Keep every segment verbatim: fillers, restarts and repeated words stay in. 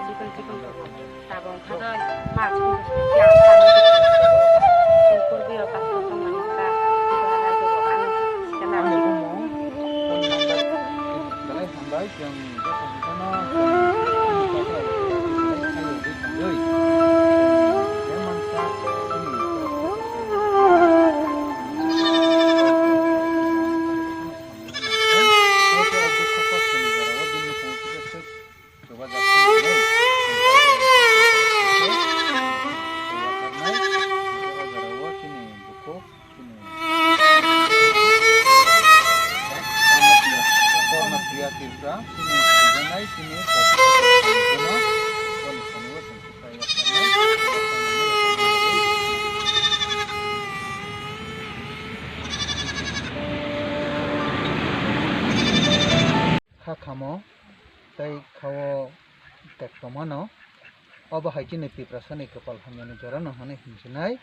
Chikon chikon tongo. Tabuk wngkha do mas chwng siyang siyang. Chwng purbi o kaisa tongmani wngkha. Belai hambai, chwng joto hwnkheno Kha khamo tei khao tek tongmano. Obo hai chini Tiprasani kwpal hamyani jorano hwnwi hinchinai.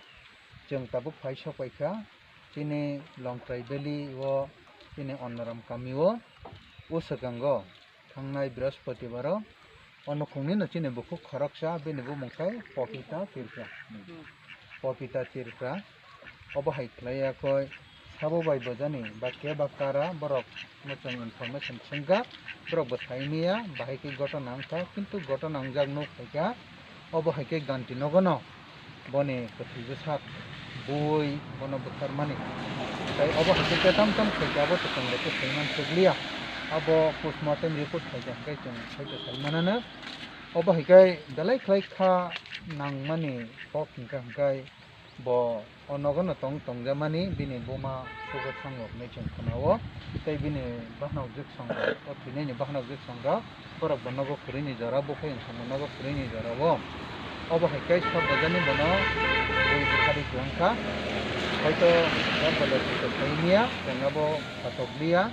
Chwng tabuk phai sokpaikha chini Longtrai Valley o, chini Onnoram kami o, o swkango thangnai Brihaspatibaro o nukhungni no chini bukhuk khoroksa, bini bumung khe Popita Tripura. Popita Tripura. Obo hai khlai ya koi sabo bai bojani ba keba kara borok no chwng information swngkha, borok bo sai manya bahai khe gotona wngkha, kintu gotona wngjak nuk phaikha obo hai khe ganti nogono boni kwthwi bwsak bui bono bwtharmani. Tai obo hai khe ketam tam khaikha abo to chwng bai khe sai man swk liya, abo postmortem report khaikha hwnkhe chwng sai to sai mananw. Obo hai khe belai khlai kha nangmani kok hwnkha hwnkhe bo o nogo no tong tongjamani bini buma sugo thango hinwi chwng khna-o, tei bini bahanok jwk songrok, o thwinaini bahanok jwk songrok borok bo nogo kwrwini jora, buphai wngsukma nogo kwrwini jora-o. Obo hai khe sok bwjani bono bui bwthari kwlangkha, hoito o bole thwito phai wngya, chwng abo phatok liya,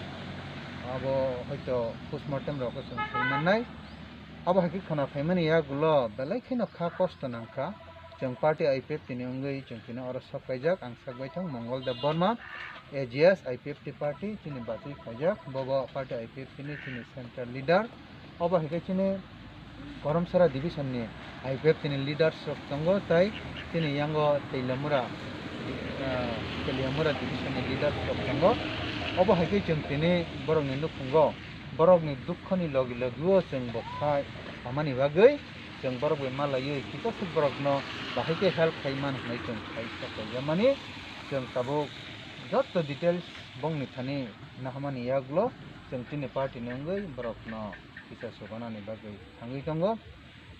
abo hoito postmortem rok chwng sai mannai. Abo hai khe khna phaimani yagulo belai kheno kha kosto nangkha. Chwng party I P F T ni wngwi chwng tini oro sok kaijak. Ang sak baithang Mongol Debbarma, A G S I P F T party chini batwi khaijak. Bobo party I P F T ni chini central leader. Obo hai khe chini Koromsara division ni I P F T ni leaders rok tongo, tai chini yango Teliamura, ah, Teliamura division ni leaders rok tongo. Obo hai khe chwng tini borokni nukhungo borokni dukhoni logi logi-o chwng bo kha samani bagwi chwng borok bai malaiwi kisa swk borokno bahai khe help khai man hwnwi chwng sai sok laijamani. Chwng tabuk joto details bongni thani nahamani yagulo chwng chini party ni wngwi borokno kisa swbanani bagwi thangwi tongo.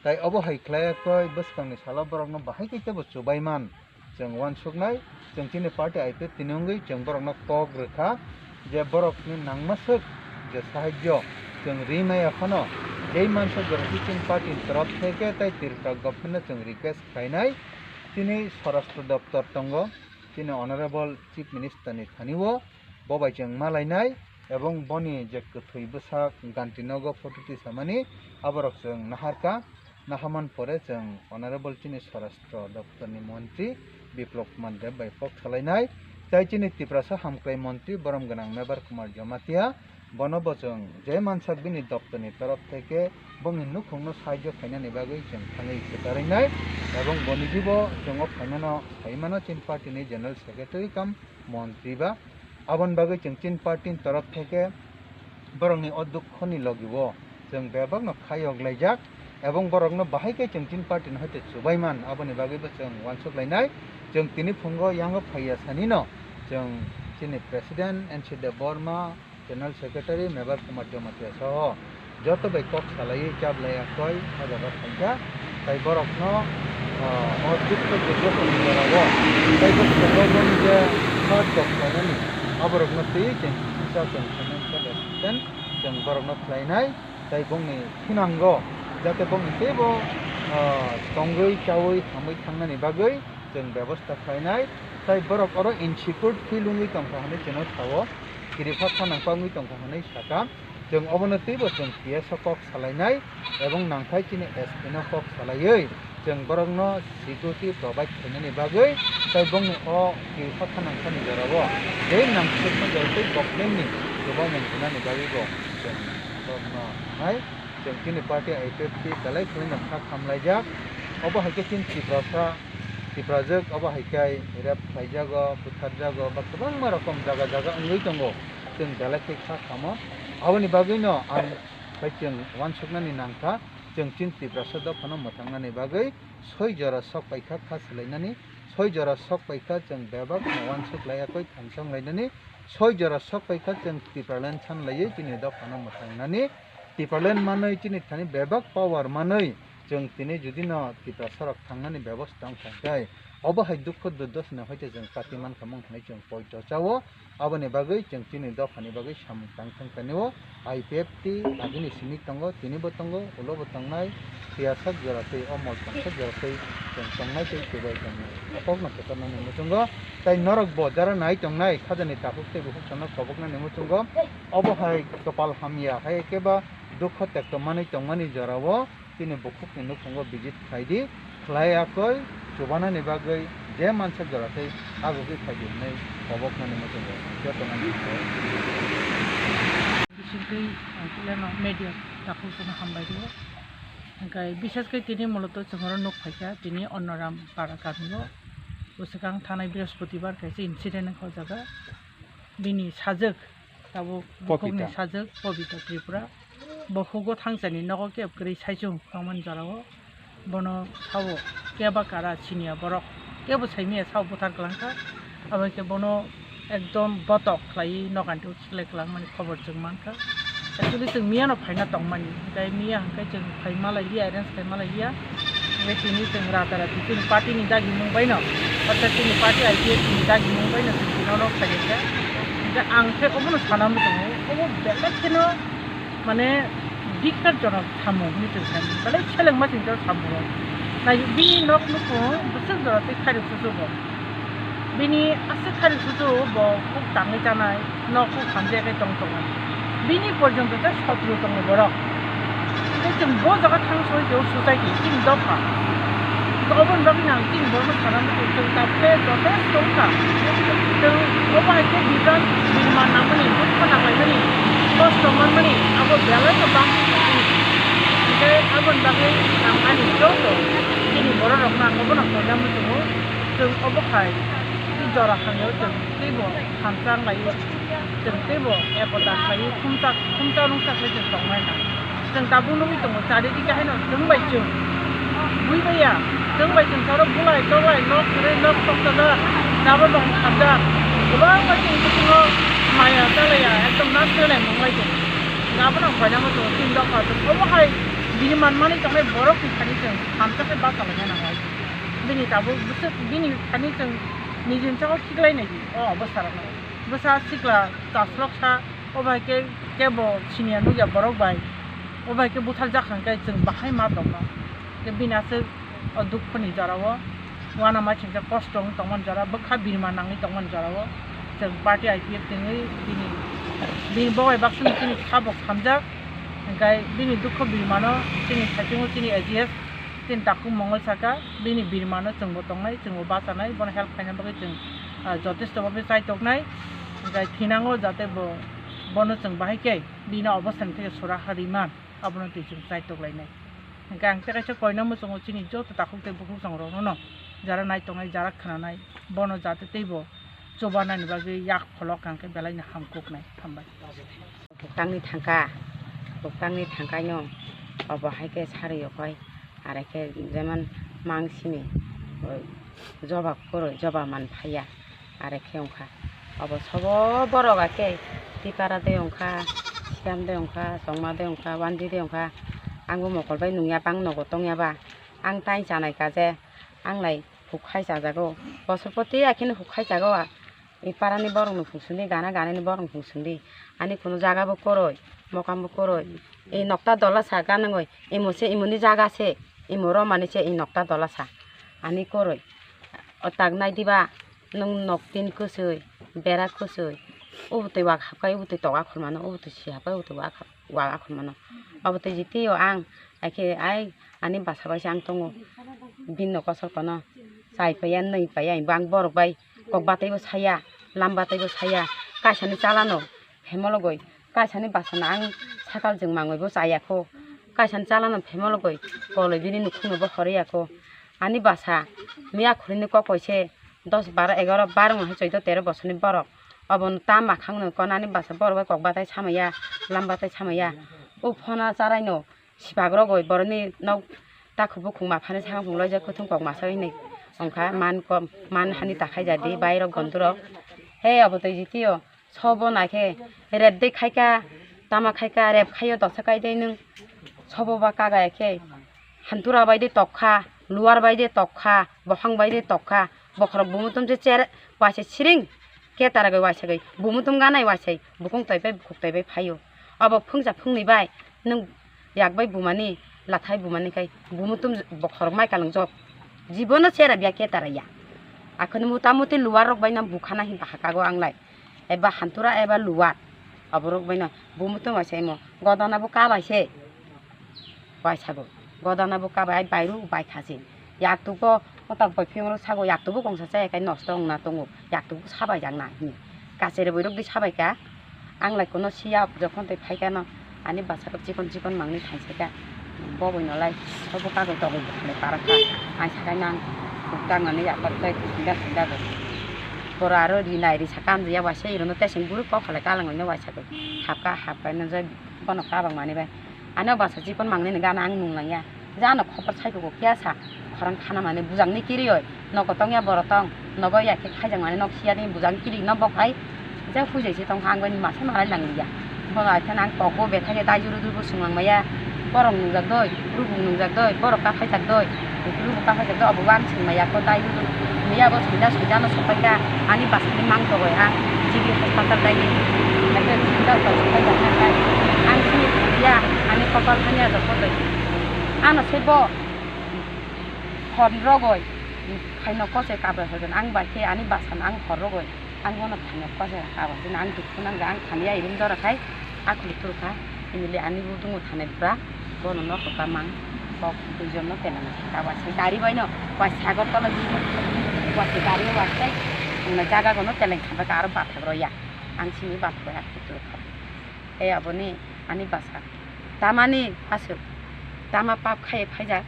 Tai obo hai khlai khe bwskangni salo borokno bahai khe teibo chubai man. Chwng uansuknai, chwng chini party I P F T ni wngwi chwng borokno kok rwkha je borokni nangmaswk je sahajyo chwng ri maya phano, jei manswk jora chini party ni torof theke tei Tripura government no chwng request khlainai. Chini Swarashtra Doptor tongo, chini Honorable Chief Minister ni thani-o bo bai chwng malainai, ebong boni je kwthwi bwsak ganti nogo photo tisamani, aborok chwng naharkha. Nahaman pore chwng Honorable chini Swarashtra Doptor ni Montri Biplab Kumar Deb bai kok salainai, tai chini Tiprasa Hamkrai Montri borom gwnang Mebar Kumar Jamatia, bono bo chwng je mansak bini doptor ni torof theke bongni nukhungno sahajyo khainani bagwi chwng thangwi kwcharwi nai, ebong boni jibo chwng o phaimano, phaimano chini party ni General Secretary cum Montri ba. Aboni bagwi chwng chini party ni torof theke borokni o dukhoni logi-o chwng bebakno khayok laijak, ebong borokno bahai khe chwng chini party ni hoite chubai man, aboni bagwibo chwng uansuk lainai. Chwng tini phungo yango phaiya sanino chwng chini President N C Debbarma, General Secretary Mebar Kumar Jamatia soho joto bai kok salaiwi chaplai akhoi o jaga phaikha. Tai borokno, ah, o dukhu durjotoni jorao tai bo phungo boni je third dok khlainani aborokno twiwi chwng kisa chwng financial assistance Chwng borokno khlainai, tei bongni thinango jate bongni teibo, ah, tongwi chawi hamwi thangnani bagwi chwng bebosta khlainai. Tei borok oro insecure feel wngwi tongkha hwnwi chwngno sao, kiripha kha nangkha wngwi tongkha hwnwi sakha. Chwng obono teibo chwng P S o kok salainai ebong nangkhai chini S P no kok salaiwi chwng borokno security provide khainani bagwi tei bongni o kiripha kha nangkhani jorao tei nangkukma jora tei government ni chubaimung rwnani bagwi bo chwng borokno hai chwng chini party I P F T belai khwlaino kha khamlaijak. Obo hai khe chini Tiprasa, Tiprajwk obo hai khe rape khlaijago, butharjago ba kwbangma rokom jaga jaga wngwi tongo. Chwng belai khe kha khamo. Aboni bagwino ang bai chwng uansuknani nangkha, chwng chini Tiprasa dophano mwthangnani bagwi soi jora sok paikha kha swlainani, soi jora sok paikha chwng bebak no uansuk laiya koi thansa wnglainani, soi jora sok paikha chwng Tipraland san laiwi chini dophano mwthangnani, Tipraland manwi chini thani bebak power manwi chwng tini judino Tiprasarok thangnani bebosta wngkha khe, obo hai dukhu durdoshano hoite chwng kati mankha mung hinwi chwng poito chao. Aboni bagwi chwng chini dophani bagwi samung tang thang tanio. I P F T agini simi tongo, tinibo tongo, ulobo tongnai, phiya sak jora tei o mol tong sak jora tei chwng tongnai tei chubai tongnai. Kokno kotornani muchungo, tei norokbo jara nai tongnai, khajani takhuk tei bukhuk sano koboknani muchungo. Obo hai kwpal hamya, hai khe ba dukho tekto manwi tongmani jorao, chini bukhukni nukhungo visit khlai di, khlai yakoi chubanani bagwi je mansa jora tei agugwi phai di hwnwi koboknani muchungo jotono. Bisingtwi ang puilano media takhuk chwngno hambai rio. Hwnkhe bishesh khe tini muloto chwng oro nuk phaikha, tini Onnoram para kamio. Bwswkang thanai Brihaspatibar kaisa incident wngkha o jaga. Bini sajwk, tabuk bukhukni Popita. Sajwk Popita Tripura. Bo hugo thangchani nogo kebo kwrwi saichung tongmani jorao. Bono sao keba kara siniya borok. Kebo saimanya sao buthar kwlangkha. Abo khe bono ekdom botok khlaiwi nokanti uchi khlai kwlangmani khobor chwng mankha. Actually chwng miyano phaina tongmani. Tei miya hwnkhe chwng phai malai liya, arrange khai malai liya. Hwnkhe tini chwng rata rati chini party ni dagimung baino, orthat chini party I P F T ni dagimung baino chwng tini oro phailaikha. Hwnkhe ang khe obono sana muchungo, obo belai kheno mane bikar jonok samung hinwi chwng sani, belai selengma chwng jora samung rok. Nai bini nok nukhung bwswk jora tei khairok susu bo. Bini aswk khairok susu bo kuk tangwi chanai. Nok kuk hamjak khe tong tongo. Bini porjonto tei sotro tongo borok. Tei chwng bo jaga thang soi tei o society chini dopha. Oboni bagwi nang chini borokno sana muchung chwng tabukhe jotesto wngkha. Chwng obo hai khe bijan birma nangmani, dukha nanglaimani, kosto manmani abo belai no bangwi tongmani. Hwnkhe aboni bagwi ang ani joto chini borok rokno ang obono koina muchungo. Chwng obo hai jora hamya o chwng teibo hamchang lai o. Chwng teibo ekota khlaiwi khumchak, khumchak nungchak khlai chwng tongmani nang. Chwng tabuk nugwi tongo, chari di khe haino chwng bai chwng, bui bai ya, chwng bai chwng saro bulai toklai, nok kwrwi, nok tokjak, jabra bang khamjak, kwbangma chwng bisingo maya chalaiya, ekdom nak chalai mung lai tongo. Abono khlaina muchungo chini dopha chwng obo hai bini manmani tongnai borok ni thani chwng hamchak khe bachalaina nanglai. Bini tabuk bwswk bini thani chwng nijini chakao khiklainai di o obostha rokno. Bwsa sikla chasloksa, obo hai khe kebo siniya nukya borok bai, obo hai khe butharjak hwnkhe chwng bahai ma tongno. Khe bini aswk o dukhoni jorao uanama chwngsa kosto wng tongmani jora, bwkha birma nangwi tongmani jorao chwng party I P F T ni bini, bini bobai baksuni chini kha bo khamjak, hwnkhe bini dukho birmano chini saichungo chini A G S chini takhuk Mongol saka, bini birmano chwngbo tongnai, chwngbo bachanai, bono help khaina bagwi chwng, ah, jotesto bhabe chaitoknai, hwnkhe thinango jate bo, bono chwng bahai khe bini obostha ni theke sora ha rwimani, abono twi chwng chaitoklainai. Hwnkhe ang tei kaisa koina muchungo chini joto takhuk tei bukhuk chongrokno no, jara nai tongnai, jara khnanai, bono jate teibo chubanani bagwi yak pholok hwnkhe belaino hamkuknai. Hambai. Buktangni thangka, buktangni thangkaino obo hai khe sarwi okhai, are khe jemon mang simi, o, joba kwrwi, joba man phaiya, are khe wngkha. Obo sobo borok akhe Tipara de wngkha, Siam de wngkha, Chongma de wngkha, Wanji de wngkha, ang bo mokol bai nungya ba, ang nogo tongya ba, ang tai chanai ka je, ang lai huk khai chajago, bosor poti akheno huk khai chago. I parani borokno phung sungdi, gana ganani borokno phung sungdi. Ani kunu jaga bo kwrwi, Mokam bo kwrwi. I nokta dola sa ganangwi. Imo se imoni jaga se. Imo romani se i nokta dola sa. Ani kwrwi. O tak nai diba. Nwng nok tin kwswi, bera kwswi. Ubotwi wak hapkai, ubotwi tok akhormano, ubotwi si hapkai, ubotwi wak, wak akhormano. Obotwi jitio ang, akhe ai ani basa bai se ang tongo. Bini no kosor kono. Chai paiya, nwi paiya, ang borok bai kok bataibo saya, lam bataibo saya. Kaisani chalano phemologoi. Kaisani basana ang sakal jwng mangwi bo chaya kho. Kaisani chalano phemologoi koloi bini nukhungno bo horya kho. Ani basa miya khuruni kok koise dos, baro, egaro, barong hai choido, tero bosorni borok. Obono ta makhangno konani basa borok bai kok batai samaya, lam batai samaya. O phona charaino sipak rogoi boroni nok takhu bukhung maphani sakang phung loijak kuthung kok masa hinwi ongkha man kom, man hani takhai jadi bairok gondurok. He obo twi jitio. Sobo naikhe rebdei khaika, tama khaika, reb khaio dosa kaidei nwng. Sobo ba kagaya khe hantura bai de tokha, luar bai de tokha, bophang bai de tokha, bokhorok bumutum se chere waisa siring, ketara gai waisa gai bumutum ganai waisai bukung toi bai bukhuk toi bai phaio. Obo phungsa phungni bai nwng yak bai bumani, lathai bumani khai bumutum bokhorok mai kalang jok. Jibono chera biya ketara ya. Akhoni mutamuti luar rok bai no bukhana hin bahakago ang lai. Eba hantura eba luwat. Aborok baino bumutung waisa imo. Godana bo kabai se. Waisa bo. Godana bo kabai ai bairu bai khasi. Yaktugo otak bai phiyong sago yaktugo kongsa chaya kai nosto wngna tongo. Yaktugo sabai jakna hini. Kachere boirok di sabai ka. Ang lai kono siya jokhon tei phaikano. Ani bwsarok chikon chikon mangni thangsaikha. Bo bwino lai, bo kagwi togwi bwkhanwi parokha. Ang sakai nang, kuk tangnani yapar tei kuk sinda sinda bo. Boro aro ri nai ri saka amjaya waisa irono teseng buru kok halai kalang oino waisa khe. Hapka hapka nw jai bono kabang mani bai. Ano bwsa chikon mangni ni gana ang nung langya. Jano khopor sai kugo kiya sa. Khorang khana mani bujang ni kiri oi. Nogo tong ya boro tong. Nogo ya khe khaijak mani nok siya ni bujang kiri no bok hai. Ja pujai se tong kha ang bai masa malai lang ya. Bono ai khe nang kok bo bethai khe dai juru juru bo sung lang maya. Borok nung jak doi, rubung nung jak doi, borok ka phai jak doi. Rubung ka phai jak doi, obo ang sung maya ko dai juru. Miya bo sung ja sung ja no sok pai kha. Ani bwsa ni mang togoi ha. G B hospital dai ni. Ake sung ja sok pai kha. Ang sini ya, ani kopal hanya jok doi. Ano se bo. Hor rogoi, khaino kose kabra hoiben ang bai khe ani bwsano ang hor rogoi, ang bono khaino kose kabra hoiben ang dukhu nangja ang thani ya irum jora khai akhli phuru kha, hinile ani budungo thanai bwra bono nokho ka mang kok duijon no teleng kha waisa gari bai no waisa sagor tola di waisa gari o waisa wngna jaga gono teleng kha aro bathak rw ya ang simi bathak rw ya akhli phuru kha. Tei aboni ani bwsa tamani aswk, tama pap khai phaijak,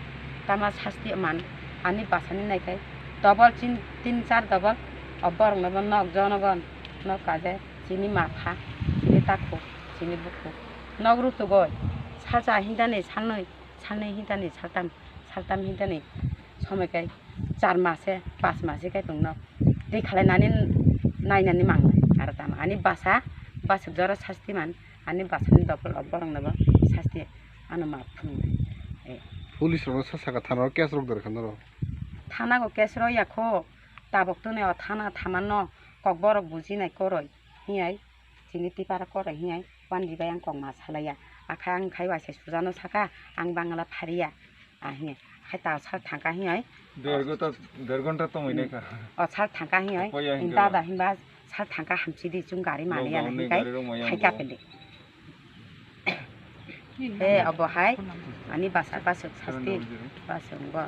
tama sasti man ani bwsani naikai double tin, tin char double o borokno bo nok jonogon nok kaje chini mapha, chini takhuk, chini bukhuk nok rutugoi salsa hintani salnwi, salnwi hintani saltam, saltam hintani somoi kai char mase, pas mase kai tongno twi khalai nani nainani mangnai aro tamo ani bwsa bwswk jora sasti man. Ani bwsani double o borokno bo sasti ano ma phunuknai. Eh. Police rokno sa saka thana o case rok dor kha norok. Thana o case rw ya kho, tabok twnwi o thana thamanno kokborok bujinai koroi hinwi chini tipara koroi hinwi wandi bai ang kok ma salaiya. Akha ang khai waisa sujano saka ang Bangla phariya. Ah, hinwi hai ta sal thangkha hinwi. Der ghonta, der ghonta tongwi naikha. O sal thangkha hinwi. Opo ya hinwi hinba ba hinba sal thangkha hamsi di chwng gari mani ya hinwi gari rok maya hai hinwi. Kapili. He obo hai ani bwsa bwswk sasti bwswk bo.